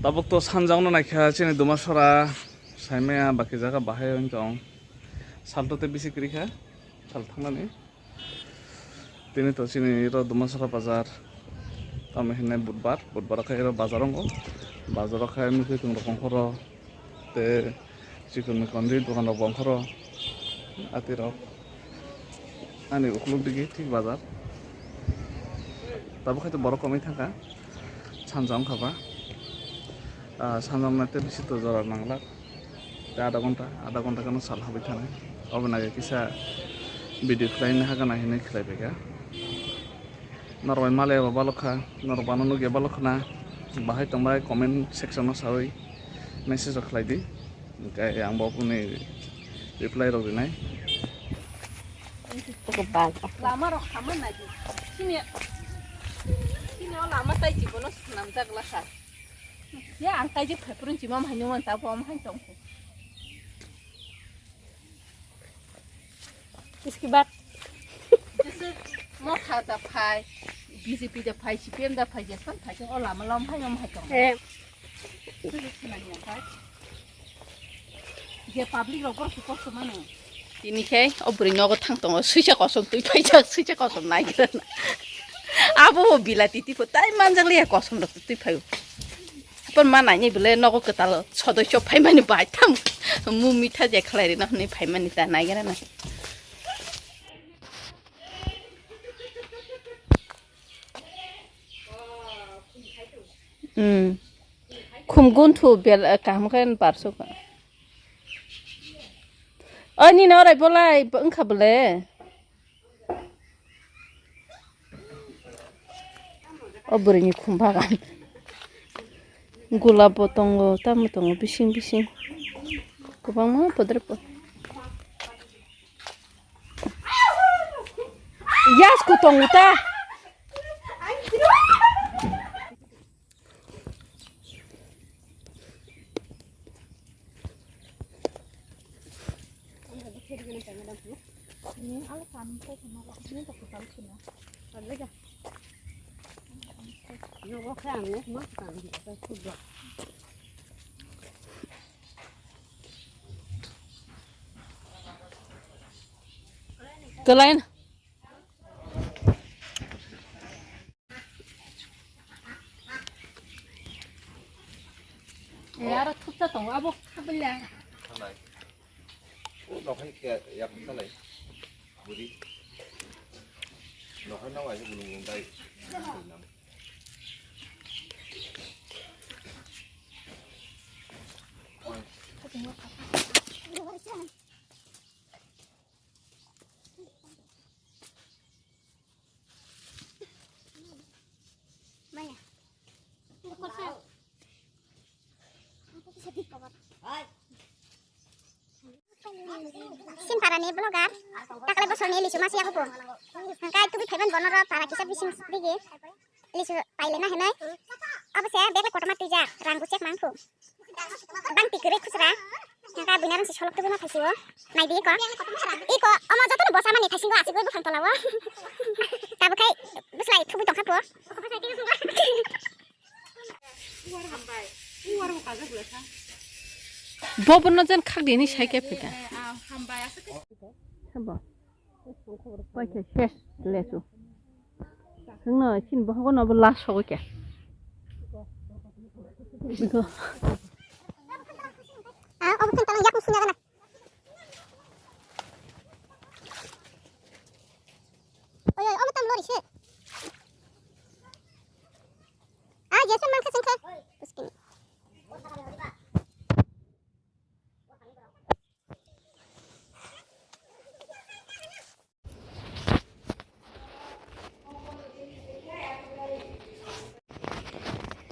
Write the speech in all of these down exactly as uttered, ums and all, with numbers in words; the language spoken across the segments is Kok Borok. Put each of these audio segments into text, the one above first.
Tabuk to sanjak no naikha chini Dumasora, saimaya baki jaga bahai wng tong. Sal to tei bisi kwrwi kha, sal thangnani. Tini to chini iro Dumasora bazar, tamo hinai budbar, budbar khe iro bazar wngo. Bazar o khe mui twi tong rok ongkhoro, tei chikon mikon ri dokan rok bo ongkhoro. Ati rok ani ukuluk digi thik bazar. Tabuk hai to borok komwi thangkha. Sanja wngkha ba, ah, sanja wngna tei bisi to jora nanglak. Tei adha ghonta, adha ghonta kheno sal habwi thanai. Obo nai kisa video khlaina hakana hinwi khlai paikha. Norok bai malai ba balok kha, norok bano nukya balok khna. Bahai tongbai comment section o sawi message rok khlai di. Hwnkhe ang bo boni reply rok rinai. Lama rok khamma nai di. Sini, sini o lama tai jibono swnamjak lakha. Ya, ang tai je phaiphuru chima mai nung ta bo mai tong. Iski bat. Jese motha da phai, B J P da phai, C P M da phai, jesan phai o lama lama hai om hai tong. Eh. Je public rok borok kosto mano. Tini khe o bwrwi nogo thang tongo, swisa kosom twi phaijak, swisa kosom naigra. Abo bo bilati tipo tai manjak liya kosom rok twi phaio. Hapan ma naini bwle nogo kwtal sodosyo phaimani bai tham. Mu mitha je khlai rina hwnwi phaimani ta naigra na. Hmm. Khum gunthu bel, eh, kaham khe barsuk. Ani no rai bolai wngkha bole. O bwrwini khum bagan. Gulab bo tongo, tamo tongo bising bising. Kwbangma podre pod. Yasku tongo ta. Kwlai. Eh, aro thupsa tongo, abo khabila. Thanai. O nokhai khe yak thanai. Buri. Nokhai nang ai bulung bulung dai. Simpara ni vlogger, takle bosor ni lisu masi yakupu. Hingkai tubi phaiban bono ro para kisa bising digi. Lisu paile na hinoi. Abo se bag le kotorma tuijak, rang bo check mang phu. Bang tikri khusra. Hingkai buina rang si solok tubu ma thaisio. Nai di iko. Iko, omo joto no bosa mani thaisingo asik oi buphang tola o. Tabo khai buslai thubu tongkha phu. Bo bono jen khak dini sai khe phika. Habo. Paikhe ses lesu. Hwngno sin bohogo no bo last sogwi khe. Biko. Ah, obo kan tang yak musunya gana. Oi, oi, obo tam lori se. Ah, Jason man khe sengkhe. Puskini.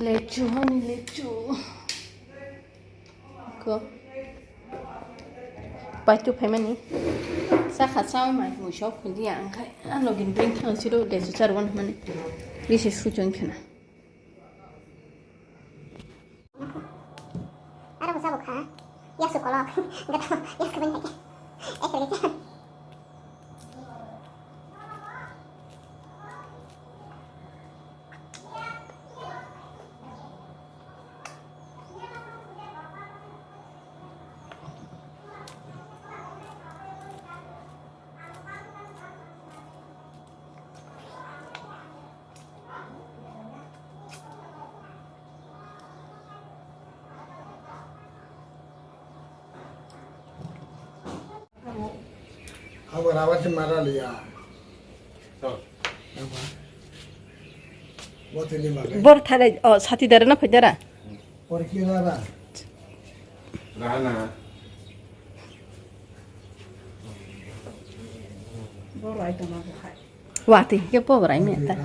Lechu, honey, lechu. Ko. Paitu phaimani. Sakha sao mai mui sok khundi ang khai. A login bring thang siro lechu char wan mani. Bisi suchong khena. Aro bo sabo kha. Yasu kolok. Gato yasu bani kake. Ekhe kake. Abo rawa se mara liya. Abo. Bo tini makai. Bor thalai, oh, sati dara na phaidara? Por ki rara? Rana. Bor ai tama bo khai. Wati ke po brai me ta.